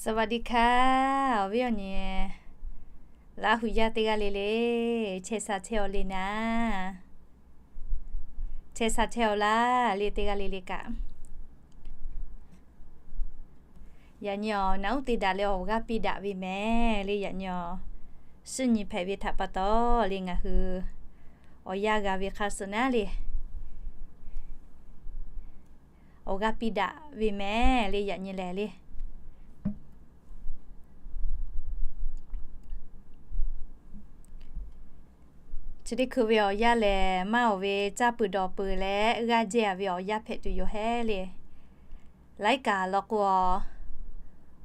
สวัสดีค่ะ awˬ viˉ awˬ nyi Laˇ hu yaˇ teˇ g'aˇ le le, chehˇ sha chehˇ-aw le naˍ. Chehˇ sha chehˇ-aw laˇ le teˇ g'aˇ le le kaꞈ. Yaꞈ nyi awˬ naˬ uˉ te daꞈ leh awˬ g'aˇ piˇ daꞈ ve mehˍ le. Yaꞈ nyi awˬ suhˉ nyi hpehꞈ ve htaꞈ pa taw le ngaˬ hui awˬ yanˇ g'a ve hk'a suh naˉ le, awˬ g'aˇ piˇ daꞈ ve mehˍ le. Yaꞈ nyi lehˬ le, chi teˇ hkui ve awˬ yanˇ lehˬ, maˇ awˬ ve caˇ peuˬ dawˬ peuˬ leh g'aˇ jehˇ-a ve awˬ yanˇ hpehꞈ tuˬ yoˬ hehˉ le. Laiˉ kaꞈ law k'o,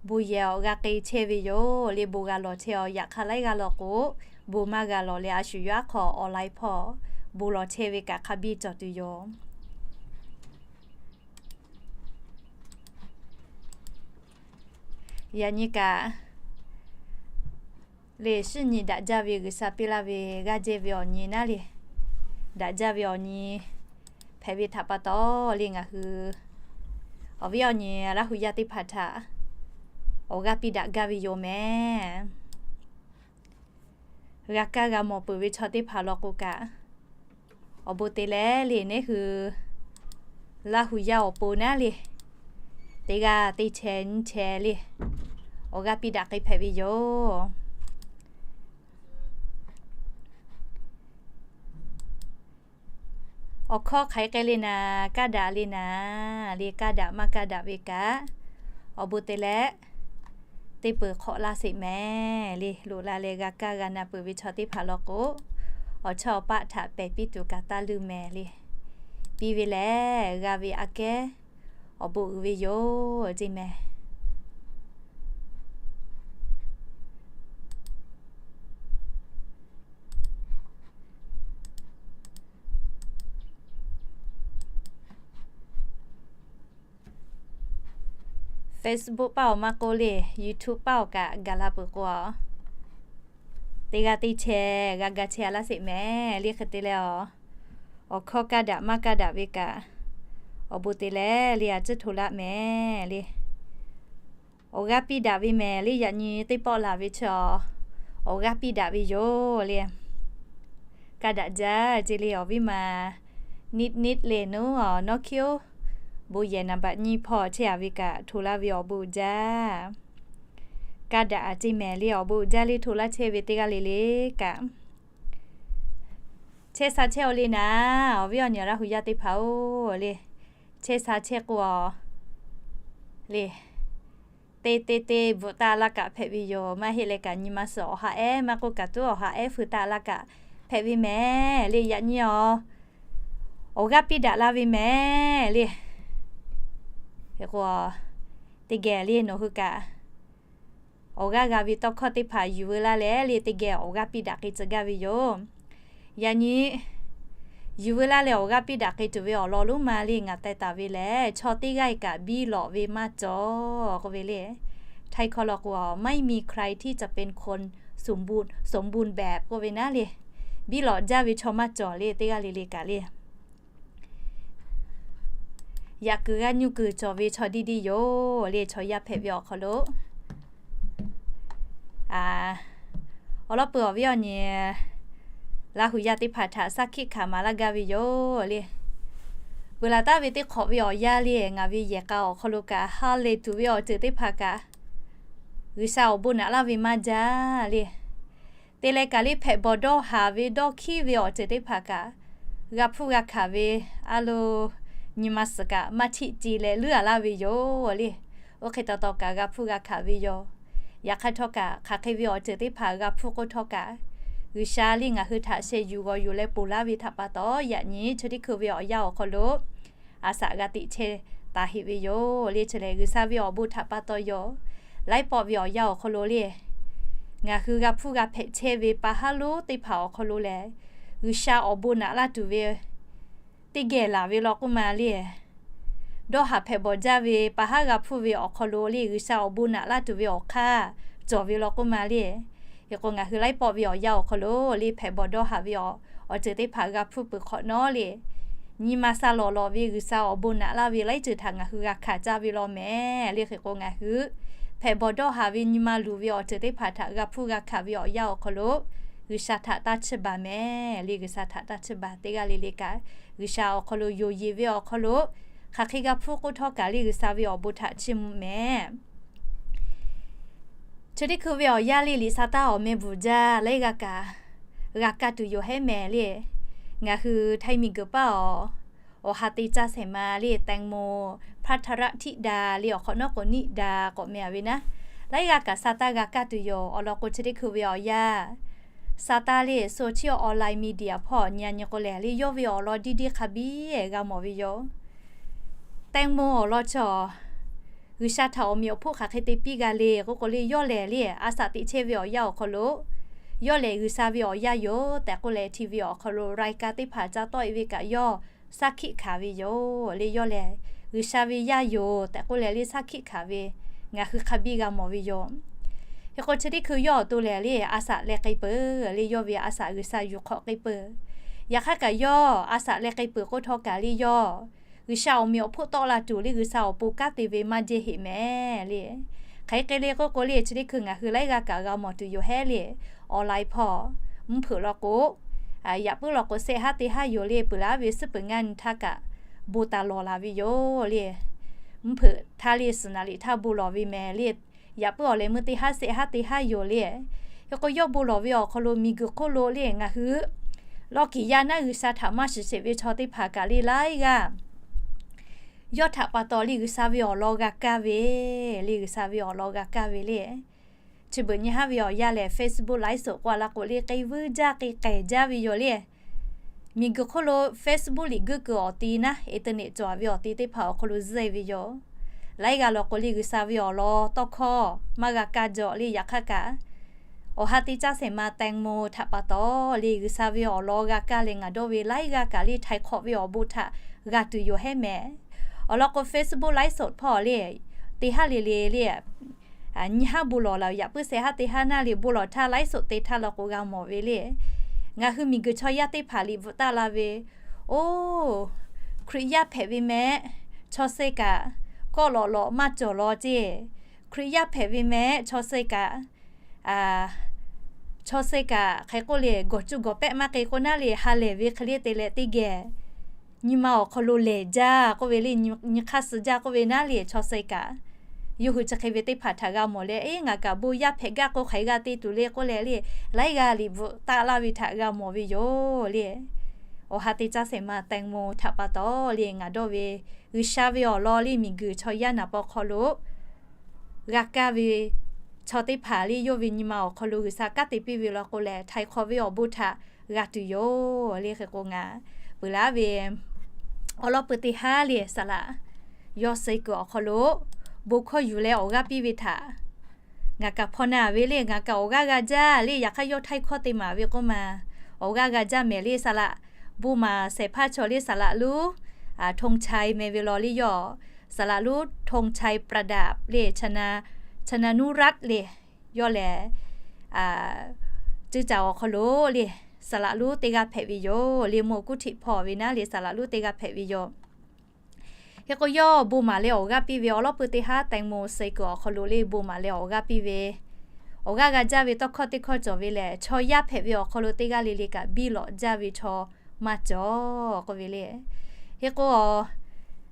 bon yehˬ awˬ g'a k'e chehˇ ve yoˬ le. Bon g'a lawˬ chehˇ-aw. Yaꞈ hk'aˇ laiˉ g'aˇ law k'o, bon maˇ g'a lawˬ leh a shu yawˇ aˉ hk'aw online hpawˇ bon lawˬ chehˇ ve kaꞈ hk'a biˇ cawˬ tuˬ yoˬ. Yaꞈ nyi kaꞈ, le suhˉ nyi daꞈ jaˇ ve G'uiˬsha piˇ laˇ ve g'aˇ jehˇ ve awˬ nyi naˉ le, daꞈ jaˇ ve awˬ nyi hpehꞈ ve htaꞈ pa taw le ngaˬ hui awˬ viˉ awˬ nyi Laˇ hu yaˇ teˇ hpaˍ htaꞈ awˬ g'aˇ piˇ daꞈ gaˇ ve yoˬ mehˍ. G'a kaˇ g'a mawˬ peuˬ ve chaw teˇ hpaˍ law k'o kaꞈ, awˬ bon te leh le neˉ hui Laˇ hu yaˇ awˬ pon naˉ le, teˇ g'aˇ teˇ chehˇ nyiˇ chehˇ le, awˬ g'aˇ piˇ daꞈ k'ai hpehꞈ ve yoˬ. Awˬ hkawˇ hk'aˬ hk'e le naˍ, kaˇ daꞈ le naˍ le, kaˇ daꞈ maˇ kaˇ daꞈ ve kaꞈ, awˬ bon te leh teˇ peuˬ hk'awꞈ laˇ sheˍ mehˍ le. Loꞈ la leh g'a kaˇ g'a na peuˬ ve chaw teˇ hpaˍ law k'o, awˬ chawˇ awˬ paˆ htaꞈ pehˬ piˇ tuˬ kaꞈ taˇ leuˇ mehˍ le. Piˇ ve lehˬ g'a ve aꞈ kehˉ awˬ bon uiˍ ve yoˬ ceˇ mehˍ. Facebook paˇ awˬ maˇ k'oˆ le, YouTube paˇ awˬ kaꞈ gaˬ la peuˬ k'o, teˇ g'aˇ teˇ chehˇ g'a ga chehˇ laˇ sheˍ mehˍ le. Hk'e te leh, awˬ hkawˇ kaˇ daꞈ maˇ kaˇ daꞈ ve kaꞈ, awˬ bon te leh le a ciˉ hto laˇ mehˍ le. Awˬ g'aˇ piˇ daꞈ ve mehˍ le. Yaꞈ nyi teˇ pawˆ laˬ ve chaw, awˬ g'aˇ piˇ daꞈ ve yoˬ le. Kaˇ daꞈ jaˇ ceˇ le awˬ viˉ ma. Niˆ niˆ le naˉ a nawˉ hkiˉ-oˬ, bon yehˬ naˍ baꞈ nyiˇ hpawˇ chehˇ-a ve kaꞈ hto laˇ ve awˬ bon jaˇ. Kaˇ daꞈ ceˇ mehˍ le awˬ bon jaˇ le hto laˇ chehˇ ve teˇ g'aˇ le le kaꞈ. Chehˇ sha chehˇ-aw le naˍ, awˬ viˉ awˬ nyi Laˇ hu yaˇ teˇ hpaˍ-oˬ le. Chehˇ sha chehˇ k'o le, te te te bvuhꞈ taˍ laˇ kaꞈ hpehꞈ ve yoˬ. Maˇ heˆ leh kaꞈ nyi ma suhˍ awˬ ha ehˉ maˇ k'oˆ kaꞈ tuˉ awˬ ha ehˉ feu taˍ laˇ kaꞈ hpehꞈ ve mehˍ le. Yaꞈ nyi awˬ g'aˇ piˇ daꞈ la ve mehˍ le. Hk'e k'o, teˇ geh le nawˬ hui kaꞈ awˬ g'aˇ g'a ve tawˇ hkawˇ teˇ hpaˍ yuˬ veu laˇ leh le teˇ geh awˬ g'aˇ piˇ daꞈ k'ai tcuh gaˇ ve yoˬ. Yaꞈ nyi yuˬ veu laˇ leh awˬ g'aˇ piˇ daꞈ k'ai tuˬ ve awˬ lawn lonˉ ma le ngaˬ teh taˍ ve lehˬ, chaw teˇ g'aˇ kaꞈ biˇ lawꞈ ve maˇ cawˬ k'oˆ ve le. Htaiˇ hkawˇ law k'o, ไม่มีใครที่จะเป็นคนสมบูรณ์ สมบูรณ์แบบ k'oˆ ve naˉ le, biˇ lawꞈ jaˇ ve chaw maˇ cawˬ le teˇ g'aˇ le le kaꞈ le. Yaꞈ kuiˬ g'aˇ nyuˇ kuiˬ cawˬ ve chaw diˇ diˇ yoˬ le chaw yaˇ hpehꞈ ve awˬ hk'aw lo. Awˬ lawn peuˬ awˬ viˉ awˬ nyi Laˇ hu yaˇ teˇ hpaˍ htaꞈ saˉ hkiˆ hkanˍ maˍ laˇ gaˇ ve yoˬ le. Peuˬ laˬ taˍ ve teˇ hk'awꞈ ve awˬ yanˇ le ngaˬ ve yehˬ k'a awˬ hk'aw lo kaꞈ ha lehˬ tuˬ ve awˬ ceuˬ teˇ hpaˍ kaꞈ, G'uiˬsha awˬ bon naꞈ laˇ ve maˇ jaˇ le. Te leh kaꞈ le hpehꞈ bawˬ dawˇ haˍ ve dawˇ hkiˉ ve awˬ ceuˬ teˇ hpaˍ kaꞈ, g'a hpfuhˇ g'a hkanˍ ve a lo nyi ma suhˍ kaꞈ maˇ htiˆ ce leh leuˉ-a laˇ ve yoˬ le. Oˇ hk'e taw taw kaꞈ g'a hpfuhˇ g'a hkanˍ ve yoˬ. Yaꞈ hk'aˇ htawˇ kaꞈ hk'aˬ hk'e ve awˬ ceuˬ teˇ hpaˍ g'a hpfuhˇ k'oˆ htawˇ kaꞈ, G'uiˬsha le ngaˬ hui htaꞈ sheh yuˬ g'aw yuˬ leh ponˬ laˇ ve htaꞈ pa taw, yaꞈ nyi chi teˇ hkui ve awˬ yanˇ awˬ hk'aw lo a shaꞈ g'a teꞈ chehˇ taˍ heꞈ ve yoˬ le. Chi lehˬ G'uiˬsha ve awˬ bon htaꞈ pa taw yoˬ. Laiˉ pawˆ ve awˬ yanˇ awˬ hk'aw lo le, ngaˬ hui g'a hpfuhˇ g'a hpehꞈ chehˇ ve pa haˉ lonˉ teˇ hpaˍ awˬ hk'aw lo lehˬ, G'uiˬsha awˬ bon naꞈ laˇ tuˬ ve teˇ geh laˬ ve law k'oˆ ma le. Dawˇ haˍ hpehꞈ bawˬ jaˇ ve pa haˉ g'a hpfuhˇ ve awˬ hk'aw lo le G'uiˬsha awˬ bon naꞈ laˇ tuˬ ve awˬ hk'aˇ cawˬ ve law k'oˆ ma le. Hk'e k'o ngaˬ hui laiˉ pawˆ ve awˬ yanˇ awˬ hk'aw lo le hpehꞈ bawˬ dawˇ haˍ ve awˬ ceuˬ teˇ hpaˍ g'a hpfuhˇ peuˬ hk'awꞈ nawˉ le, nyi ma sha lawˬ lawˬ ve G'uiˬsha awˬ bon naꞈ laˇ ve laiˉ ceuˬ htaꞈ ngaˬ hui g'a hkanˍ caˇ ve law mehˍ le. Hk'e k'o ngaˬ hui hpehꞈ bawˬ dawˇ haˍ ve nyi ma luˬ ve awˬ ceuˬ teˇ hpaˍ htaꞈ g'a hpuˇ g'a hkanˍ ve awˬ yanˇ awˬ hk'aw lo, G'uiˬsha htaꞈ taˇ chiˇ baˬ mehˍ le. G'uiˬsha htaꞈ taˇ chiˇ baˬ. Teˇ g'aˇ le le kaꞈ G'uiˬsha awˬ hk'aw lo yonˍ yeˬ ve awˬ hk'aw lo, hk'aˬ hk'e g'a hpuˇ k'oˆ htawˇ kaꞈ le G'uiˬsha ve awˬ bon htaꞈ chiˇ mvuh mehˍ. Chi teˇ hkui ve awˬ yanˇ le liꞈ sa taˇ awˬ meh bvuhˬ jaˇ laiˉ g'aˇ kaꞈ g'a kaˇ tuˬ yoˬ hehˉ mehˍ le. Ngaˬ hui Htaiˇ miˬguiˬ paˇ awˬ, awˬ ha te caˇ shehˍ ma le แตงโม พลัทรธิดา le awˬ hk'awꞈ nawˉ k'o นิดา k'awꞈ meh a ve naˉ, laiˉ g'aˇ kaꞈ sa taˇ g'a kaˇ tuˬ yoˬ. Awˬ lawn k'o chi teˇ hkui ve awˬ yanˇ sa taˇ le โซเชียล ออนไลน์ มีเดีย hpawˇ nyi a nyi k'o lehˬ le yawˇ ve awˬ lawn diˇ diˇ hk'a biˇ g'a mawˬ ve yoˬ. แตงโม awˬ lawn chaw G'uiˬsha htaꞈ awˬ meꞈ awˬ hponˇ hk'aˬ hk'e te piˇ g'a le k'oˆ k'o le, yawˇ lehˬ le a shaꞈ teꞈ chehˇ ve awˬ yanˇ awˬ hk'aw lo, yawˇ lehˬ G'uiˬsha ve awˬ yaˇ yoˬ tehꞈ k'oˆ leh, hti ve awˬ hk'aw lo รายการ teˇ hpaˍ ca tawˆ e ve kaꞈ yawˇ shaˉ hkiˆ hkanˍ ve yoˬ le. Yawˇ lehˬ G'uiˬsha ve yaˇ yoˬ tehꞈ k'oˆ leh le shaˉ hkiˆ hkanˍ ve ngaˬ hui hk'a biˇ g'a mawˬ ve yoˬ. Hk'e k'o chi teˇ hkui yawˇ awˬ to lehˬ le a shaꞈ leh k'ai peuˬ le, yawˇ ve a shaꞈ G'uiˬsha yuˬ hk'awꞈ k'ai peuˬ. Yaꞈ hk'aˇ kaꞈ yawˇ a shaꞈ leh k'ai peuˬ k'oˆ htawˇ kaꞈ le yawˇ G'uiˬsha awˬ meꞈ awˬ hponˇ tawˆ la tuˬ le G'uiˬsha awˬ pon kanˉ te ve maˇ jehˇ heꞈ mehˍ le. Hk'aˬ hk'e le k'oˆ k'o le chi teˇ hkui ngaˬ hui laiˉ g'aˇ kaꞈ g'a mawˬ tuˬ yoˬ hehˉ le. Awˬ laiˉ hpawˇ mvuhˇ hpeuꞈ law k'o, yaꞈ puiˉ law k'o shehˆ haˉ teˇ haˉ yoˬ le, peuˬ laˉ ve suhˉ peuˬ ngaˇ nyi htaˇ kaꞈ bon taˍ lawˬ la ve yoˬ le. Mvuhˇ hpeuꞈ htaˇ le suhˍ naˍ liꞈ htaˇ bon lawˬ ve mehˍ le. Yaꞈ puiˉ awˬ leh meuˇ teˇ haˉ shehˆ haˉ teˇ haˉ yoˬ le. Hk'e k'o yawˇ bon lawˬ ve awˬ hk'aw lo miˬguiˬ hk'oˆ lo le ngaˬ hui lawˇ kiˍ yaˇ naˉ G'uiˬsha htaꞈ maˇ shiˍ sheˍ ve chaw teˇ hpaˍ kaꞈ le laiˉ g'aˇ yawˇ htaꞈ pa taw le G'uiˬsha ve awˬ lawn g'a kaˇ ve, le G'uiˬsha ve awˬ lawn g'a kaˇ ve le. Chi beuꞈ nyi haˉ ve awˬ yanˇ lehˬ Facebook ไลฟ์สด k'oˆ a la k'o le k'ai vuiˇ jaˇ k'ai k'ehˬ jaˇ ve yoˬ le. Miˬguiˬ hk'oˆ lo Facebook liꞈ guiˇ kuiˬ awˬ ti naˉ internet cawˬ ve awˬ ti teˇ hpaˍ awˬ hk'aw lo zuhˆ e ve yoˬ. Laiˉ g'aˇ law k'o le G'uiˬsha ve awˬ lawn tawˇ hkawˇ maˇ g'a kaˇ jaw le. Yaꞈ hk'aˇ kaꞈ awˬ ha te caˇ shehˍ ma แตงโม htaꞈ pa taw le G'uiˬsha ve awˬ lawn g'a kaˇ leh ngaˬ dawˇ ve laiˉ g'aˇ kaꞈ le htaiˍ hk'awꞈ ve awˬ bon htaꞈ g'a tuˬ yoˬ hehˉ mehˍ. Awˬ lawn k'o Facebook ไลฟ์สด hpawˇ le teˇ haˉ le le le nyi haˉ bon lawˬ la yaꞈ puiˉ shehˆ haˉ teˇ haˉ naˉ le bon lawˬ htaˇ ไลฟ์สด te htaˇ law k'o g'a mawˬ ve le. Ngaˬ hui miˬguiˬ chaw yaˇ teˇ hpaˍ liꞈ bvuhꞈ taˆ la ve, oˇ, Hkriꞈ yaˇ hpehꞈ ve mehˆ chaw suh kaꞈ kawˆ lawꞈ lawꞈ maˇ cawˬ law ceˇ. Hkriꞈ yaˇ hpehꞈ ve mehˆ chaw suh kaꞈ, chaw suh kaꞈ hk'e k'oˆ le gawˬ cuˇ gawˬ pehˆ maˇ k'e k'o naˉ le ha lehˬ ve hk'e le te leh teˇ geh nyi ma awˬ hk'aw lo lehˬ jaˇ k'oˆ ve le, nyi hk'aˇ suh jaˇ k'oˆ ve naˉ le chaw suh kaꞈ yawˇ hui chi hk'e ve teˇ hpaˍ htaꞈ g'a mawˬ leh, eˉ ngaˬ kaꞈ bon yaˇ hpehꞈ gaˇ k'o hk'aˬ hk'e g'a te tuˬ le k'oˆ leh le laiˉ g'aˇ liꞈ bvuhꞈ taˆ laˇ ve htaꞈ g'a mawˬ ve yoˬ le. Awˬ ha te caˇ shehˍ ma แตงโม htaꞈ pa taw le ngaˬ dawˇ ve G'uiˬsha ve awˬ lawn le miˬguiˬ chaw yaˇ naˍ paw hk'aw lo g'a kaˇ ve chaw teˇ hpaˍ le yawˇ ve nyi ma awˬ hk'aw lo G'uiˬsha kanˉ te piˇ ve law k'o lehˬ htaiˍ hk'awꞈ ve awˬ bon htaꞈ g'a tuˬ yoˬ le. Hk'e k'o ngaˬ peuˬ laˉ ve awˬ lawˇ pui teˇ haˉ le saˍ laꞈ yawˇ suh kuiˬ awˬ hk'aw lo bon hkawˇ yuˬ leh awˬ g'aˇ piˇ ve htaꞈ ngaˬ kaꞈ hpaw na ve le. Ngaˬ kaꞈ awˬ g'aˇ g'a jaˇ le. Yaꞈ hk'aˇ yawˇ htaiˍ hkawˇ te maˍ ve k'oˆ ma awˬ g'aˇ g'a jaˇ mehˍ le. Saˍ laꞈ bon maˍ shehˍ hpaˇ chaw le saˍ laꞈ lonˉ ธงชัย meh ve law le yawˇ saˍ laꞈ lonˉ ธงชัย ประดับ le Chananu Rat le yawˇ lehˬ cuˇ caˍ awˬ hk'aw lo le saˍ laꞈ lonˉ teˇ g'aˇ hpehꞈ ve yoˬ le. Mawˇ kuˉ htiꞈ hpawˇ ve naˉ le saˍ laꞈ lonˉ teˇ g'aˇ hpehꞈ ve yoˬ. Hk'e k'o yawˇ bon maˍ leh awˬ g'aˇ piˇ ve awˬ lawˇ pui teˇ haˉ แตงโม suh kuiˬ awˬ hk'aw lo le bon maˍ leh awˬ g'aˇ piˇ ve awˬ g'aˇ g'a jaˇ ve tawˇ hkawˇ teˇ hkawˇ cawˬ ve lehˬ chaw yaˇ hpehꞈ ve awˬ hk'aw lo teˇ g'aˇ le le kaꞈ biˇ lawꞈ jaˇ ve chaw maˇ cawˬ k'oˆ ve le. Hk'e k'o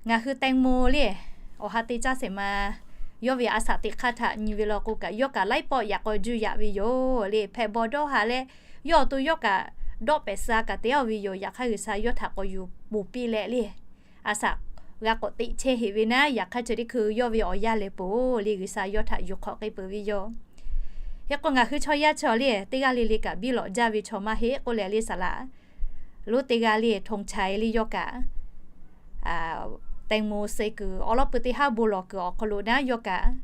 ngaˬ hui แตงโม le awˬ ha te caˇ shehˍ ma yawˇ ve a shaꞈ teꞈ hk'aˇ htaꞈ nyi ve law k'o kaꞈ yawˇ kaꞈ laiˉ pawˆ yaꞈ k'aw juˇ yaꞈ ve yoˬ le. Hpehꞈ bawˬ dawˇ haˍ leh yawˇ awˬ to yawˇ kaꞈ dawˆ pehˍ suh kaꞈ te a ve yoˬ. Yaꞈ hk'aˇ G'uiˬsha yawˇ htaꞈ k'awꞈ yuˬ ponˬ piˇ leh le a shaꞈ g'a k'awꞈ teꞈ chehˇ heꞈ ve naˉ. Yaꞈ hk'aˇ chi teˇ hkui yawˇ ve awˬ yanˇ lehˬ peuˬ le G'uiˬsha yawˇ htaꞈ yuˬ hk'awꞈ k'ai peuˬ ve yoˬ. Hk'e k'o ngaˬ hui chaw yaˇ chaw le teˇ g'aˇ le le kaꞈ biˇ lawꞈ jaˇ ve chaw maˇ heˆ k'oˆ leh le saˍ laꞈ lonˉ teˇ g'aˇ le ธงชัย le yawˇ kaꞈ แตงโม suh kuiˬ awˬ lawˇ pui teˇ haˉ bon lawˬ kuiˬ awˬ hk'aw lo naˉ yawˇ kaꞈ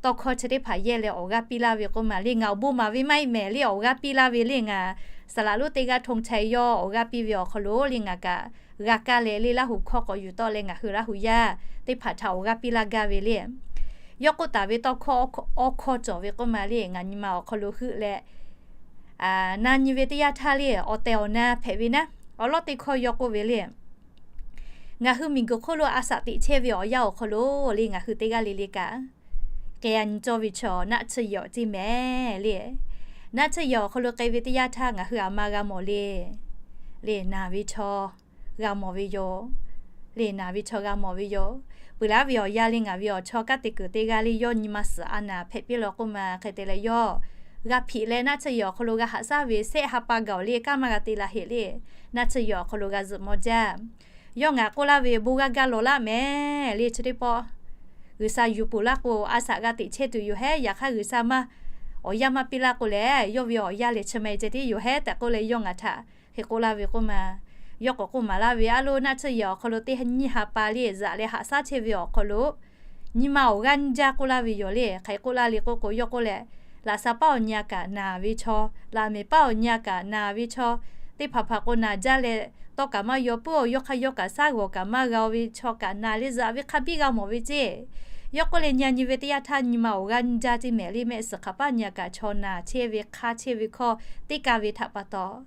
tawˇ hkawˇ chi teˇ hpaˍ yehˇ leh awˬ g'aˇ piˇ laˇ ve k'oˆ ma le ngaˬ awˬ bon maˍ ve maˇ heˆ mehˍ le awˬ g'aˇ piˇ laˇ ve le ngaˬ saˍ laꞈ lonˉ teˇ g'aˇ ธงชัย yawˇ awˬ g'aˇ piˇ ve awˬ hk'aw lo le ngaˬ kaꞈ g'a kaˇ leh le Laˇ huˍ hkawˇ k'awꞈ yuˬ tawˆ leh ngaˬ hui Laˇ huˍ yaˇ teˇ hpaˍ htaꞈ awˬ g'aˇ piˇ laˇ gaˇ ve le. Yawˇ k'oˆ taˍ ve tawˇ hkawˇ awˇ hkawˇ cawˬ ve k'oˆ ma le ngaˬ nyi ma awˬ hk'aw lo heuˆ leh na nyi ve teˇ yanˇ htaˇ le awˬ tehˬ awˬ na hpehꞈ ve naˉ awˬ lawˉ teˇ hkawˇ yawˇ k'oˆ ve le ngaˬ hui miˬguiˬ hk'oˆ lo a shaꞈ teꞈ chehˇ ve awˬ yanˇ awˬ hk'aw lo le ngaˬ hui teˇ g'aˇ le le kaꞈ k'ai a nyi cawˇ ve chaw naˆ tsuhˇ yehˬ awˬ ceˇ mehˍ le. Naˆ tsuhˇ yehˬ awˬ hk'aw lo k'ai ve teˇ yanˇ htaˇ ngaˬ hui aˬ ma g'a mawˬ le. Le naˬ ve chaw g'a mawˬ ve yoˬ. Le naˬ ve chaw g'a mawˬ ve yoˬ. Peuˬ laˇ ve awˬ yanˇ le ngaˬ ve awˬ chawˇ kaˉ te kuiˬ teˇ g'aˇ le yawˇ nyi ma suhˍ a naˍ hpehꞈ piˇ law k'oˆ ma hk'e te leh yawˇ g'a hpiꞈ leh naˆ tsuhˇ yehˬ awˬ hk'aw lo g'a haꞈ shaˉ ve sehˆ ha pa gaˬ awˬ le kanˉ maˇ g'a te la heꞈ le. Naˆ tsuhˇ yehˬ awˬ hk'aw lo g'a zuhꞈ maw jaˇ. Yawˇ ngaˬ k'oˆ laˇ ve bon g'aˇ gaˇ lawˬ laˇ mehˍ le chi teˇ pawˆ G'uiˬsha yuˬ peuˬ laˇ k'o, a shaꞈ g'a teꞈ chehˇ tuˬ yoˬ hehˉ. Yaꞈ hk'aˇ G'uiˬsha maˇ awˬ yanˇ maˇ piˇ laˇ k'o lehˬ, yawˇ ve awˬ yanˇ lehˬ chi ma e ceh tiˉ yoˬ hehˉ tehꞈ k'oˆ leh yawˇ ngaˬ htaꞈ hk'e k'oˆ laˇ ve k'oˆ ma. Yawˇ k'awꞈ k'oˆ maˍ laˇ ve, A lo, naˆ tsuhˇ yehˬ awˬ hk'aw lo teˇ nyiˇ ha pa le zuhꞈ leh haꞈ shaˉ chehˇ ve awˬ hk'aw lo nyi ma awˬ g'aˇ nyi jaˇ k'oˆ laˇ ve yoˬ le. Hk'aˬ hk'e k'oˆ laˇ le k'oˆ k'o, yawˇ k'oˆ leh, laꞈ sha paˉ awˬ nyi a kaꞈ naˬ ve chaw, laꞈ mehˍ paˉ awˬ nyi a kaꞈ naˬ ve chaw teˇ hpaˍ hpaˍ k'o naˬ jaˇ leh, tawˇ kaꞈ maˇ yaw puiˉ, awˬ yawˇ hk'aˇ yawˇ kaꞈ shaˉ g'awˬ kaꞈ maˇ g'a ve chaw kaꞈ naˬ le zuhꞈ ve hk'a biˇ g'a mawˬ ve ceˇ. Yawˇ k'oˆ leh, Nyi a nyi ve teˇ yanˇ htaˇ nyi ma awˬ g'aˇ nyi jaˇ ceˇ mehˍ le. Mehˆ suhˍ hk'aˬ paˇ nyi a kaꞈ chaw naˬ chehˇ ve hk'aˇ chehˇ ve hkawˇ teˇ kaˇ ve htaꞈ pa taw,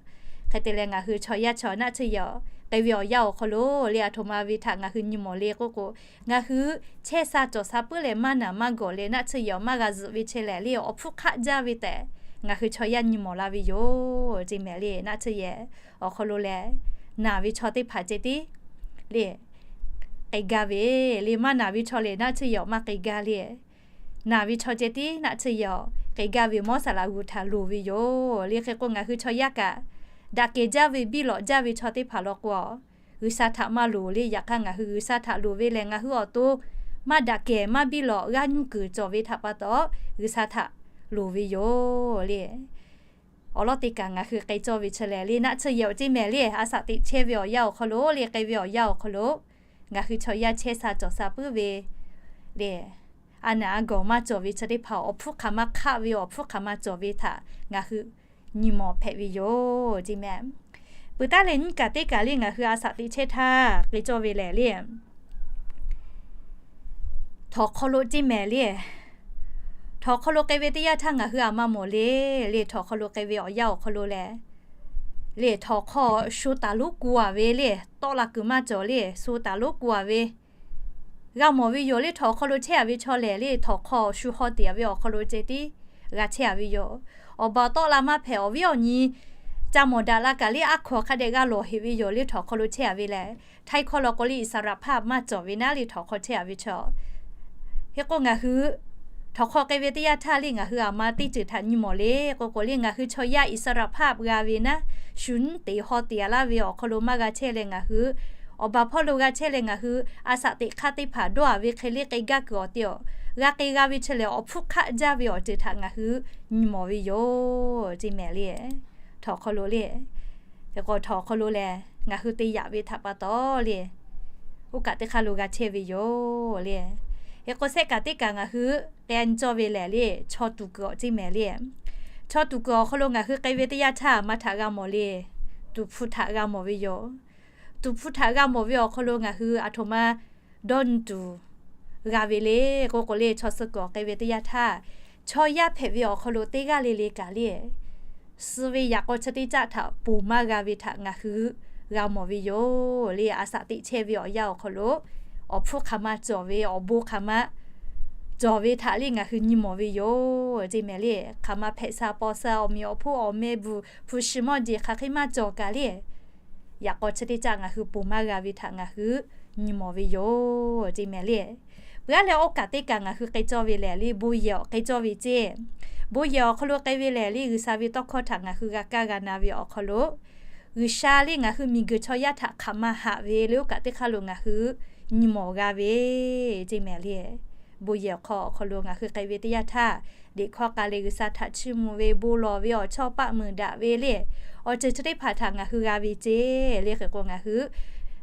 hk'e te leh ngaˬ hui chaw yaˇ chaw naˆ tsuhˇ yehˬ k'ai ve awˬ yanˇ awˬ hk'aw lo le a htoꞈ ma ve htaꞈ ngaˬ hui nyi mawˬ le k'oˆ k'o, ngaˬ hui chehˇ sha cawˬ sha puiˉ leh maˇ naˬ maˇ gawˬ leh naˆ tsuhˇ yehˬ maˇ g'a zuhꞈ ve chehˇ lehˬ le awˬ hpfuhˇ hk'aˆ jaˇ ve tehꞈ ngaˬ hui chaw yaˇ nyi mawˬ la ve yoˬ ceˇ mehˍ le. Naˆ tsuhˇ yehˬ awˬ hk'aw lo lehˬ, naˬ ve chaw teˇ hpaˍ ceh tiˉ le k'ai gaˇ ve le. Maˇ naˬ ve chaw lehˬ naˆ tsuhˇ yehˬ maˇ k'ai gaˇ le. Naˬ ve chaw ceh tiˉ naˆ tsuhˇ yehˬ k'ai gaˇ ve mawˇ saˍ laꞈ g'uˬ htaꞈ loˍ ve yoˬ le. Hk'e k'o ngaˬ hui chaw yaˇ kaꞈ daꞈ kehˬ jaˇ ve biˇ lawꞈ jaˇ ve chaw teˇ hpaˍ law k'o, G'uiˬsha htaꞈ maˇ loˍ le. Yaꞈ hk'aˇ ngaˬ hui G'uiˬsha htaꞈ loˍ ve lehˬ, ngaˬ hui awˬ to maˇ daꞈ kehˬ maˇ biˇ lawꞈ g'aˇ nuˇ kuiˬ cawˬ ve htaꞈ pa taw, G'uiˬsha htaꞈ loˍ ve yoˬ le. Awˬ lawn teˇ kaꞈ ngaˬ hui k'ai cawˇ ve chi lehˬ le naˆ tsuhˇ yehˬ awˬ ceˇ mehˍ le. A shaꞈ teꞈ chehˇ ve awˬ yanˇ awˬ hk'aw lo le k'ai ve awˬ yanˇ awˬ hk'aw lo ngaˬ hui chaw yaˇ chehˇ sha cawˬ sha puiˉ ve le, a naˬ a gawˬ maˇ cawˬ ve chi teˇ hpaˍ awˬ hpfuhˇ hk'aˬ ma hk'aˆ ve awˬ hpfuhˇ hk'aˬ ma cawˬ ve htaꞈ ngaˬ hui nyi mawˬ hpehꞈ ve yoˬ ceˇ mehˍ. Peuˬ taˉ leh nyiˇ kaꞈ teˇ kaꞈ le ngaˬ hui a shaꞈ teꞈ chehˇ htaˇ k'ai cawˇ ve lehˬ le, htawnˍ hk'aw lo ceˇ mehˍ le. Htawnˍ hk'aw lo k'ai ve teˇ yanˇ htaˇ ngaˬ hui aˬ ma mawˬ le. Le htawnˍ hk'aw lo k'ai ve awˬ yanˇ awˬ hk'aw lo lehˬ, le htawnˍ hk'aw shu taˍ lonˉ ku a ve le, tawˆ la kuiˬ maˇ cawˬ le, shu taˍ lonˉ ku a ve g'a mawˬ ve yoˬ le. Htawnˍ hk'aw lo chehˇ a ve chaw lehˬ le htawnˍ hk'aw shu haw tiꞈ a ve awˬ hk'aw lo ceh tiˉ g'a chehˇ a ve yoˬ. Awˬ baˬ tawˆ la maˇ hpehꞈ, awˬ viˉ awˬ nyi ca mawˬ daꞈ la kaꞈ le aˉ hkaw hk'a dehꞈ g'a lawˬ heꞈ ve yoˬ le. Htawnˍ hk'aw lo chehˇ a ve lehˬ, htaiˇ hkawˇ law k'o le อิสรภาพ maˇ cawˬ ve naˉ le htawnˍ hk'aw chehˇ a ve chaw. Hk'e k'o ngaˬ hui htawnˍ hk'aw k'ai ve teˇ yanˇ htaˇ le ngaˬ hui aˬ ma teˇ ceuˬ htaꞈ nyi mawˬ le k'oˆ k'o le ngaˬ hui chaw yaˇ อิสรภาพ g'a ve naˉ, shu nyiˉ teꞈ haw teꞈ a laˇ ve awˬ hk'aw lo maˇ g'a chehˇ leh ngaˬ hui awˬ baˬ hpawˇ lo g'a chehˇ leh ngaˬ hui a shaꞈ teꞈ hk'aˇ teˇ hpaˍ dawˇ a ve hk'e le k'ai gaˇ kuiˬ awˬ te awˬ g'a k'ai g'a ve chi lehˬ awˬ hpfuhˇ hk'aˆ jaˇ ve awˬ ceuˬ htaꞈ ngaˬ hui nyi mawˬ ve yoˬ ceˇ mehˍ le. Htawnˍ hk'aw lo le, hk'e k'o htawnˍ hk'aw lo lehˬ ngaˬ hui te yaꞈ ve htaꞈ pa taw le, oˇ kaꞈ teˇ hk'aˇ lo g'a chehˇ ve yoˬ le. Hk'e k'o shehˆ kaꞈ teˇ kaꞈ ngaˬ hui k'ai a nyi cawˇ ve lehˬ le chaw tuˬ kuiˬ awˬ ceˇ mehˍ le. Chaw tuˬ kuiˬ awˬ hk'aw lo ngaˬ hui k'ai ve teˇ yanˇ htaˇ maˇ htaꞈ g'a mawˬ le, tuˍ hpu htaꞈ g'a mawˬ ve yoˬ. Tuˍ hpu htaꞈ g'a mawˬ ve awˬ hk'aw lo ngaˬ hui aˬ htoꞈ ma dawˇ nyi tuˬ g'a ve le k'oˆ k'o le chaw suh kuiˬ awˬ k'ai ve teˇ yanˇ htaˇ, chaw yaˇ hpehꞈ ve awˬ hk'aw lo teˇ g'aˇ le le kaꞈ le suh ve yaꞈ k'aw chi teˇ caˆ htaꞈ ponˬ maˇ g'a ve htaꞈ ngaˬ hui g'a mawˬ ve yoˬ le. A shaꞈ teꞈ chehˇ ve awˬ yanˇ awˬ hk'aw lo awˬ hpfuhˇ hk'aˬ ma cawˬ ve, awˬ bon hk'aˬ ma cawˬ ve htaꞈ le ngaˬ hui nyi mawˬ ve yoˬ ceˇ mehˍ le. Hk'aˬ ma hpehꞈ sha paw sha awˬ meꞈ awˬ hponˇ awˬ meh bvuhˬ hpu shi mawˇ jeˬ hk'aˬ hk'e maˇ cawˬ kaꞈ le, yaꞈ k'aw chi teˇ caˆ ngaˬ hui ponˬ maˇ g'a ve htaꞈ ngaˬ hui nyi mawˬ ve yoˬ ceˇ mehˍ le. Peuˬ a leh oˇ kaꞈ teˇ kaꞈ ngaˬ hui k'ai cawˇ ve lehˬ le bon yehˬ awˬ k'ai cawˇ ve ceˇ. Bon yehˬ awˬ hk'aw lo k'ai ve lehˬ le G'uiˬsha ve tawˇ hkawˇ htaꞈ ngaˬ hui g'a kaˇ g'a na ve awˬ hk'aw lo, G'uiˬsha le ngaˬ hui miˬguiˬ chaw yaˇ htaꞈ hk'aˬ ma haꞈ ve le oˇ kaꞈ teˇ hk'aˇ lo ngaˬ hui nyi mawˬ g'a ve ceˇ mehˍ le. Bon yehˬ awˬ hk'aw, awˬ hk'aw lo ngaˬ hui k'ai ve teˇ yanˇ htaˇ, deꞈ hkawˇ k'a leh G'uiˬsha htaꞈ chiˇ mvuh ve, bon lawˬ ve awˬ chawˇ paˆ meuˍ daꞈ ve le, awˬ ceuˬ chi teˇ hpaˍ htaꞈ ngaˬ hui g'a ve ceˇ le. Hk'e k'o ngaˬ hui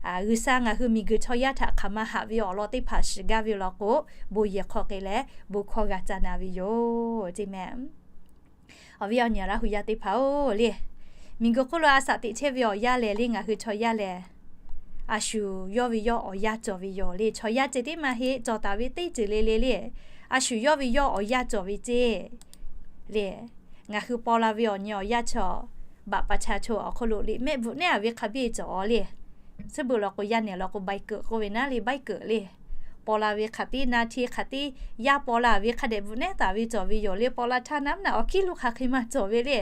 G'uiˬsha ngaˬ hui miˬguiˬ chaw yaˇ htaꞈ hk'aˬ ma haꞈ ve awˬ lawn teˇ hpaˍ shiˍ gaˇ ve law k'o, bon yehˬ hk'aw k'ai leh bon hkawˇ g'a ca na ve yoˬ ceˇ mehˍ. Awˬ viˉ awˬ nyi Laˇ hu yaˇ teˇ hpaˍ-oˬ le, miˬguiˬ hk'oˆ lo a shaꞈ teꞈ chehˇ ve awˬ yanˇ lehˬ le ngaˬ hui chaw yaˇ lehˬ, a shu yawˇ ve yawˇ awˬ yanˇ cawˬ ve yoˬ le. Chaw yaˇ ceh tiˉ maˇ heˆ, cawˬ taˍ ve teˇ ceuˬ le le le, a shu yawˇ ve yawˇ awˬ yanˇ cawˬ ve ceˇ le. Ngaˬ hui paw la ve awˬ nyi awˬ yanˇ chaw, baꞈ pa cha cho awˬ hk'aw lo liꞈ mehˆ bvuhꞈ nehˉ a ve hk'a biˇ cawˬ le. Suhˉ beuꞈ law k'o yaˇ nehˬ law k'o ใบเกิด k'oˆ ve naˉ le, ใบเกิด le. paw la ve hk'aˬ tiˉ, na hti hk'aˬ tiˉ yaˇ paw la ve hk'a dehꞈ bvuhꞈ nehˉ taˍ ve cawˬ ve yoˬ le. Paw la htaˇ naˉ naˆ awˬ hkiˉ lo hk'aˬ hk'e maˇ cawˬ ve le.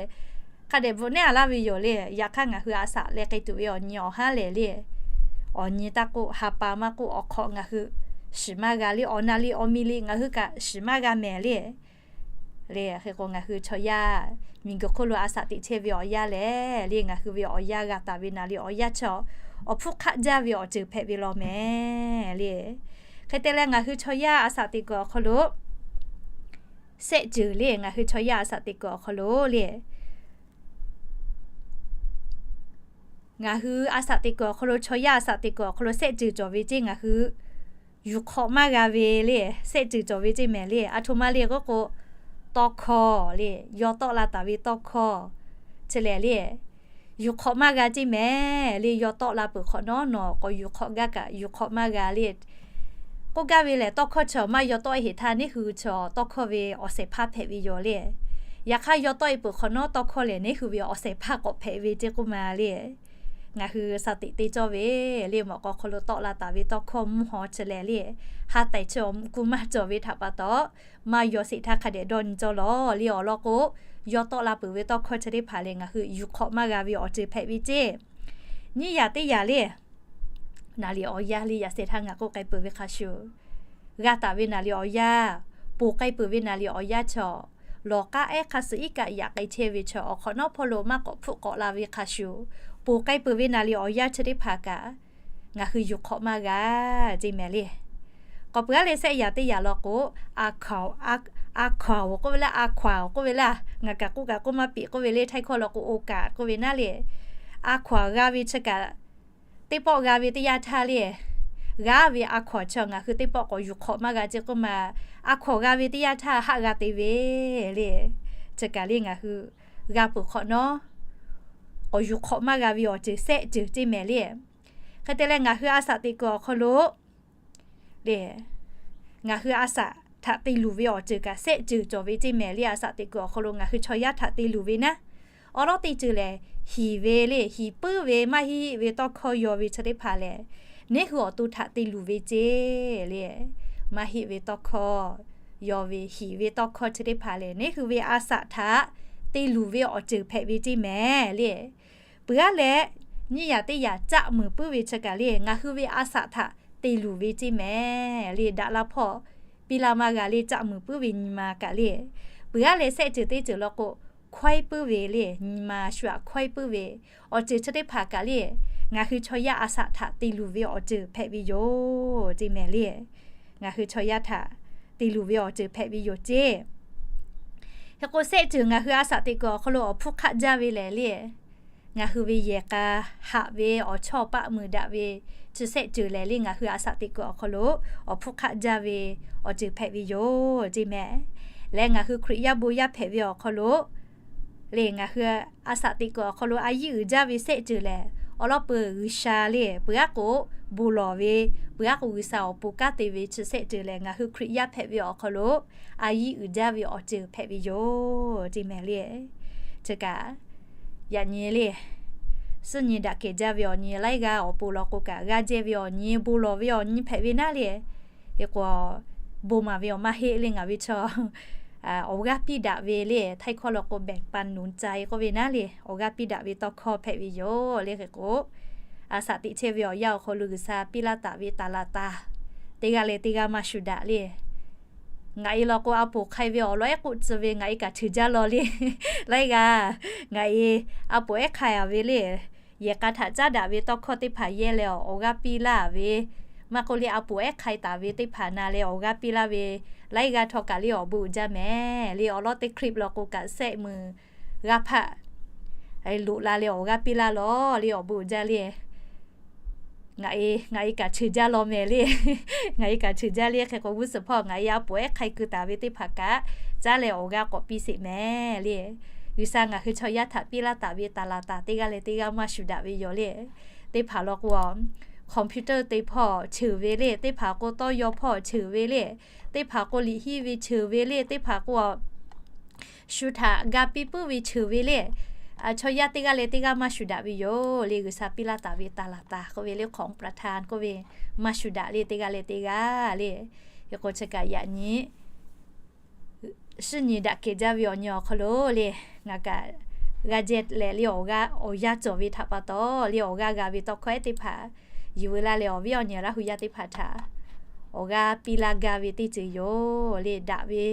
Hk'a dehꞈ bvuhꞈ nehˉ a laˇ ve yoˬ le. Yaꞈ hk'aˇ ngaˬ hui a saꞈ leh k'ai tuˬ ve awˬ nyi awˬ haˉ lehˬ le, awˬ nyi taˇ k'oˆ, ha pa maˇ k'oˆ, awˬ hk'awꞈ ngaˬ hui shiˍ maˇ g'a le. Awˬ na le awˬ mi le ngaˬ hui kaꞈ shiˍ maˇ g'a mehˍ le. Le, hk'e k'o ngaˬ hui chaw yaˇ miˬguiˬ hk'oˆ lo a saꞈ teꞈ chehˇ ve awˬ yanˇ lehˬ le, ngaˬ hui ve awˬ yanˇ g'a taˍ ve naˍ riˍ awˬ yanˇ chaw awˬ hpfuhˇ hk'aˆ jaˇ ve awˬ ceuˬ hpehꞈ ve law mehˍ le. Hk'e te leh ngaˬ hui chaw yaˇ a saꞈ teꞈ kuiˬ awˬ hk'aw lo sehˆ ceuˬ le, ngaˬ hui chaw yaˇ a saꞈ teꞈ kuiˬ awˬ hk'aw lo le, ngaˬ hui a saꞈ teꞈ kuiˬ awˬ hk'aw lo, chaw yaˇ a saꞈ teꞈ kuiˬ awˬ hk'aw lo sehˆ ceuˬ cawˬ ve ceˇ, ngaˬ hui yuˬ hk'awꞈ maˇ g'a ve le, sehˆ ceuˬ cawˬ ve ceˇ mehˍ le. A htoꞈ ma le k'oˆ k'o, tawˇ hkawˇ le, yaw tawˆ la taˍ ve tawˇ hkawˇ chi lehˬ le, yuˬ hk'awꞈ maˇ g'a ceˇ mehˍ le. Yaw tawˆ la peuˬ hk'awꞈ nawˉ nawˬ k'awꞈ yuˬ hk'awꞈ gaˇ kaꞈ yuˬ hk'awꞈ maˇ g'a le. K'oˆ gaˇ ve lehˬ, tawˇ hkawˇ chi maˇ yaw tawˆ e heˍ htaˇ neˇ hui chi tawˇ hkawˇ ve awˬ shehˍ hpaˇ hpehꞈ ve yoˬ le. Yaꞈ hk'aˇ yaw tawˆ e peuˬ hk'awꞈ nawˉ tawˇ hkawˇ lehˬ neˇ hui ve awˬ shehˍ hpaˇ k'awꞈ hpehꞈ ve ceˇ k'oˆ ma le. Ngaˬ hui saˍ teꞈ te cawˇ ve le, mawꞈ k'aw hk'aw lo tawˆ la taˍ ve tawˇ hkawˇ mvuhˇ haw chi lehˬ le, ha tehˬ chi awˬ mvuhˇ kuˇ maˇ cawˬ ve htaꞈ pa taw, maˇ yaw sheˍ htaˇ hk'a dehꞈ dawˇ nyi cawˇ lawˬ le. Awˬ lawn k'o, yaw tawˆ la peuˬ ve tawˇ hkawˇ chi teˇ hpaˍ lehˬ ngaˬ hui yuˬ hk'awꞈ maˇ g'a ve awˬ ceuˬ hpehꞈ ve ceˇ. Nyiˇ yaꞈ teˇ yaꞈ le, naˍ riˍ awˬ yanˇ le yaꞈ shehˍ htaˇ ngaˬ k'oˆ k'ai peuˬ ve hk'a shuˍ, g'a taˍ ve naˍ riˍ awˬ yanˇ, ponˬ k'ai peuˬ ve naˍ riˍ awˬ yanˇ chaw, lawˬ k'aˉ ehˉ hk'a suh iˉ kaˆ yaꞈ k'ai chehˇ ve chaw, awˬ hk'awꞈ nawˉ hpawˇ lo maˇ k'awꞈ hpfuhˆ k'awꞈ la ve hk'a shuˍ, ponˬ k'ai peuˬ ve naˍ riˍ awˬ yanˇ chi teˇ hpaˍ kaꞈ ngaˬ hui yuˬ hk'awꞈ maˇ g'a ceˇ mehˍ le. K'awꞈ peuˬ aˉ leh sehˆ yaꞈ teˇ yaꞈ law k'o, a hkaw, a hkaw k'oˆ ve le, a hkaw k'oˆ ve le, ngaˬ kaꞈ k'oˆ kaꞈ k'oˆ maˇ piˇ k'oˆ ve le, htaiˇ hkawˇ law k'o โอกาส k'oˆ ve naˉ le. A hkaw g'a ve chi kaꞈ teˇ pawˆ g'a ve teˇ yanˇ htaˇ le, g'a ve a hkaw chi ngaˬ hui teˇ pawˆ k'awꞈ yuˬ hk'awꞈ maˇ g'a ceˇ k'oˆ ma, a hkaw g'a ve teˇ yanˇ htaˇ haˆ g'a te ve le. Chi kaꞈ le ngaˬ hui g'a peuˬ hk'awꞈ nawˉ k'awꞈ yuˬ hk'awꞈ maˇ g'a ve awˬ ceuˬ sehˆ ceuˬ ceˇ mehˍ le. Hk'e te leh ngaˬ hui a saꞈ teꞈ kuiˬ awˬ hk'aw lo le, ngaˬ hui a saꞈ htaꞈ te luˬ ve awˬ ceuˬ kaꞈ sehˆ ceuˬ cawˬ ve ceˇ mehˍ le. A saꞈ teꞈ kuiˬ awˬ hk'aw lo ngaˬ hui chaw yaˇ htaꞈ te luˬ ve naˉ, awˬ lawˉ teˇ ceuˬ lehˬ, hiˍ ve le, hiˍ puiˉ ve maˇ heˆ ve tawˇ hkawˇ yaw ve chi teˇ hpaˍ lehˬ, neˇ hui awˬ to htaꞈ te luˬ ve ceˇ le. Maˇ heˆ ve tawˇ hkawˇ yaw ve, hiˍ ve tawˇ hkawˇ chi teˇ hpaˍ lehˬ neˇ hui ve a saꞈ htaꞈ te luˬ ve awˬ ceuˬ hpehꞈ ve ceˇ mehˍ le. Peuˬ aˉ leh, nyiˇ yaꞈ teˇ yaꞈ caˆ muiˬ puiˉ ve chi kaꞈ le ngaˬ hui ve a saꞈ htaꞈ te luˬ ve ceˇ mehˍ le. Daꞈ la hpawˇ piˇ laˇ maˇ g'a le, caˆ muiˬ puiˉ ve nyi ma kaꞈ le. Peuˬ aˉ leh sehˆ ceuˬ teˇ ceuˬ law k'o, hkawehˉ puiˉ ve le, nyi ma shu aꞈ hkawehˉ puiˉ ve awˬ ceuˬ chi teˇ hpaˍ kaꞈ le, ngaˬ hui chaw yaˇ a saꞈ htaꞈ te luˬ ve awˬ ceuˬ hpehꞈ ve yoˬ ceˇ mehˍ le. Ngaˬ hui chaw yaˇ htaꞈ te luˬ ve awˬ ceuˬ hpehꞈ ve yoˬ ceˇ. Hk'e k'o sehˆ ceuˬ ngaˬ hui a saꞈ teꞈ kuiˬ awˬ hk'aw lo awˬ hpfuhˇ hk'aˆ jaˇ ve lehˬ le, ngaˬ hui ve yehˬ k'a haꞈ ve awˬ chawˇ paˆ muiˬ daꞈ ve chi sehˆ ceuˬ lehˬ le ngaˬ hui a saꞈ teꞈ kuiˬ awˬ hk'aw lo awˬ hpfuhˇ hk'aˆ jaˇ ve awˬ ceuˬ hpehꞈ ve yoˬ ceˇ mehˍ. Leh ngaˬ hui Hkriꞈ yaˇ bon yaˇ hpehꞈ ve awˬ hk'aw lo le ngaˬ hui a saꞈ teꞈ kuiˬ awˬ hk'aw lo a yiˉ uiˍ jaˇ ve sehˆ ceuˬ lehˬ, awˬ lawn peuˬ G'uiˬsha le peuˬ aˉ k'o bon lawˬ ve, peuˬ aˉ k'o G'uiˬsha awˬ pon kanˉ te ve chi sehˆ ceuˬ lehˬ ngaˬ hui Hkriꞈ yaˇ hpehꞈ ve awˬ hk'aw lo a yiˉ uiˍ jaˇ ve awˬ ceuˬ hpehꞈ ve yoˬ ceˇ mehˍ le. Chi kaꞈ yaꞈ nyi le, suhˉ nyi daꞈ kehˬ jaˇ ve awˬ nyi laiˉ g'aˇ awˬ pon law k'o kaꞈ g'aˇ jehˇ ve awˬ nyi, bon lawˬ ve awˬ nyi hpehꞈ ve naˉ le. Hk'e k'o bon maˍ ve awˬ maˇ heˆ le ngaˬ ve chaw awˬ g'aˇ piˇ daꞈ ve le, htaiˇ hkawˇ law k'o แบ่งปันหนุนใจ k'oˆ ve naˉ le, awˬ g'aˇ piˇ daꞈ ve tawˇ hkawˇ hpehꞈ ve yoˬ le. Hk'e k'o a saꞈ teꞈ chehˇ ve awˬ yanˇ awˬ hk'aw lo G'uiˬsha piˇ laˇ taˍ ve taˍ laˍ taˍ teˇ g'aˇ leh teˇ g'aˇ maˇ shuˍ daꞈ le. Ngaˬ e law k'o a poˍ hk'ai ve awˬ lawn ehˉ k'oˆ tcuh ve ngaˬ e kaꞈ cheuˬ jaˇ law le. Laiˉ g'aˇ ngaˬ e a poˍ ehˉ hk'ai a ve le, yehˬ k'a htaꞈ caˉ daꞈ ve tawˇ hkawˇ teˇ hpaˍ yehˇ leh awˬ g'aˇ piˇ laˇ ve, maˇ k'oˆ le a poˍ ehˉ hk'ai taˍ ve teˇ hpaˍ na leh awˬ g'aˇ piˇ laˇ ve, laiˉ g'aˇ htawˇ kaꞈ le awˬ bon uiˍ jaˇ mehˍ le. Awˬ lawn teˇ คลิป law k'o kaꞈ sehˆ muiˬ g'aˇ hpaˆ loꞈ la leh awˬ g'aˇ piˇ laˇ lawˬ le awˬ bon uiˍ jaˇ le. Ngaˬ e, ngaˬ e kaꞈ cheuˬ jaˇ law mehˍ le. Ngaˬ e kaꞈ cheuˬ jaˇ le. Hk'e k'o g'uˇ suhˍ hpawˇ ngaˬ e a poˍ ehˉ hk'ai keu taˍ ve teˇ hpaˍ kaꞈ caˉ leh awˬ g'aˇ k'awꞈ piˇ sheˍ mehˍ le. G'uiˬsha ngaˬ hui chaw yaˇ htaꞈ piˇ laˇ taˍ ve taˍ laˍ taˍ teˇ g'aˇ leh teˇ g'aˇ maˇ shuˍ daꞈ ve yoˬ le. Teˇ hpaˍ law k'o computer te hpawˇ cheuˬ ve le, teˇ hpaˍ k'o tawˇ yaw hpawˇ cheuˬ ve le, teˇ hpaˍ k'o liꞈ hiˉ ve cheuˬ ve le, teˇ hpaˍ k'o shu htaꞈ ga piˇ puiˉ ve cheuˬ ve le. Chaw yaˇ teˇ g'aˇ leh teˇ g'aˇ maˇ shuˍ daꞈ ve yoˬ le. G'uiˬsha piˇ laˇ taˍ ve taˍ laˬ taˍ k'oˆ ve le, hk'awꞈ hpfuhˇ htaˇ k'oˆ ve, maˇ shuˍ daꞈ le teˇ g'aˇ leh teˇ g'aˇ le. Hk'e k'o chi kaꞈ yaꞈ nyi shinˉ nyi daꞈ kehˬ jaˇ ve awˬ nyi awˬ hk'aw lo le, ngaˬ kaꞈ g'a jehˇ leh le awˬ g'aˇ awˬ yanˇ cawˬ ve htaꞈ pa taw le, awˬ g'aˇ g'a ve tawˇ hkawˇ ehˉ teˇ hpaˍ yuˬ veu laˇ leh awˬ viˉ awˬ nyi Laˇ hu yaˇ teˇ hpaˍ htaꞈ awˬ g'aˇ piˇ laˇ gaˇ ve teˇ ceuˬ yoˬ le. Daꞈ ve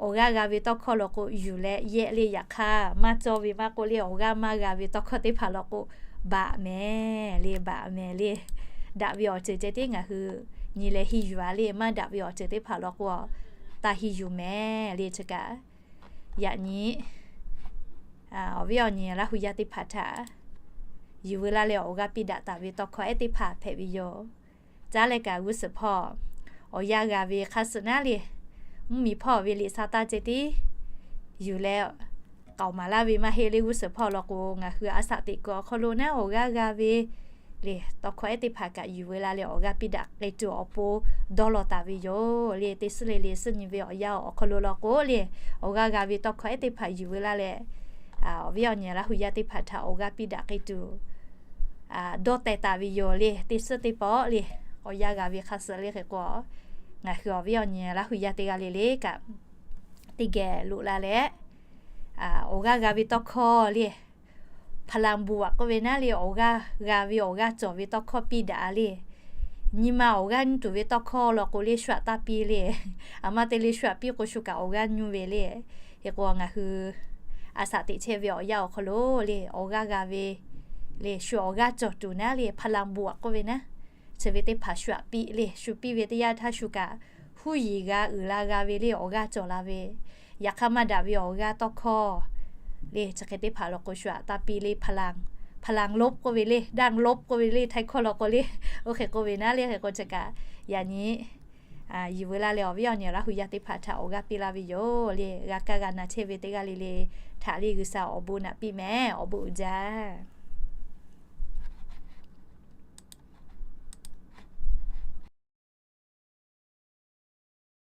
awˬ g'aˇ g'a ve tawˇ hkawˇ law k'o yuˬ leh yehˆ le. Yaꞈ hk'aˇ maˇ cawˇ ve maˇ k'oˆ le, awˬ g'aˇ maˇ g'a ve tawˇ hkawˇ teˇ hpaˍ law k'o baꞈ mehˍ le, baꞈ mehˍ le. Daꞈ ve awˬ ceuˬ ceh tiˉ ngaˬ hui nyi leh henˇ yuˬ a le, maˇ daꞈ ve awˬ ceuˬ teˇ hpaˍ law k'o taˇ henˇ yuˬ mehˍ le. Chi kaꞈ yaꞈ nyi awˬ viˉ awˬ nyi Laˇ hu yaˇ teˇ hpaˍ htaꞈ yuˬ veu laˇ leh awˬ g'aˇ piˇ daꞈ taˍ ve tawˇ hkawˇ ehˉ teˇ hpaˍ hpehꞈ ve yoˬ. Caˉ leh kaꞈ g'uˇ suhˍ hpawˇ awˬ yanˇ g'a ve hk'a suh naˉ le, mvuhˇmiˬ hpawˇ ve liꞈ sa taˇ ceh tiˉ yuˬ leh k'aoˍ maˍ laˇ ve maˇ heˆ le. G'uˇ suhˍ hpawˇ law k'o ngaˬ hui a shaꞈ teꞈ kuiˬ awˬ hk'aw lo naˉ awˬ g'aˇ g'a ve le tawˇ hkawˇ ehˉ teˇ hpaˍ kaꞈ yuˬ veu laˇ leh awˬ g'aˇ piˇ daꞈ k'ai tuˬ awˬ pon dawˇ law taˍ ve yoˬ le. Teˇ suhˉ le le suhˉ nyi ve awˬ yanˇ awˬ hk'aw lo law k'o le, awˬ g'aˇ g'a ve tawˇ hkawˇ ehˉ teˇ hpaˍ yuˬ veu laˇ leh awˬ viˉ awˬ nyi Laˇ hu yaˇ teˇ hpaˍ htaꞈ awˬ g'aˇ piˇ daꞈ k'ai tuˬ dawˇ teh taˍ ve yoˬ le. Teˇ suhˉ teˇ pawˆ le awˬ yanˇ g'a ve hk'a suh le. Hk'e k'o ngaˬ hui awˬ viˉ awˬ nyi Laˇ hu yaˇ teˇ g'aˇ le le kaꞈ teˇ geh loꞈ la leh awˬ g'aˇ g'a ve tawˇ hkawˇ le, hpaˍ laˍ buˬ aꞈ k'oˆ ve naˉ le, awˬ g'aˇ g'a ve awˬ g'aˇ cawˬ ve tawˇ hkawˇ piˇ daꞈ le. Nyi ma awˬ g'aˇ nyi tuˬ ve tawˇ hkawˇ law k'o le shu aꞈ taˇ piˇ le. Aˬ ma te le shu aꞈ piˇ k'o shu kaꞈ awˬ g'aˇ nyi ve le. Hk'e k'o ngaˬ hui a shaꞈ teꞈ chehˇ ve awˬ yanˇ awˬ hk'aw lo le awˬ g'aˇ g'a ve le shu awˬ g'aˇ cawˬ tuˬ naˉ le hpaˍ laˍ buˬ aꞈ k'oˆ ve naˉ, chi ve teˇ hpaˍ shu aꞈ piˇ le. Shu piˇ ve teˇ yanˇ htaˇ shu kaꞈ huˉ yiˍ g'a uiˍ la g'a ve le awˬ g'aˇ cawˬ la ve. Yaꞈ hk'aˇ maˇ daꞈ ve awˬ g'aˇ tawˇ hkawˇ le chi hk'e teˇ hpaˍ law k'o shu aꞈ taˇ piˇ le. Hpaˍ laˍ lopˆ k'oˆ ve le, daˇ lopˆ k'oˆ ve le htaiˇ hkawˇ law k'o le. Oˇ hk'e k'oˆ ve naˉ le. Hk'e k'o chi kaꞈ yaꞈ nyi yuˬ veu laˇ leh awˬ viˉ awˬ nyi Laˇ hu yaˇ teˇ hpaˍ htaꞈ awˬ g'aˇ piˇ laˇ ve yoˬ le. G'a kaˇ g'a na chehˇ ve teˇ g'aˇ le le htaꞈ le G'uiˬsha awˬ bon naꞈ piˇ mehˍ. Awˬ bon uiˍ jaˇ.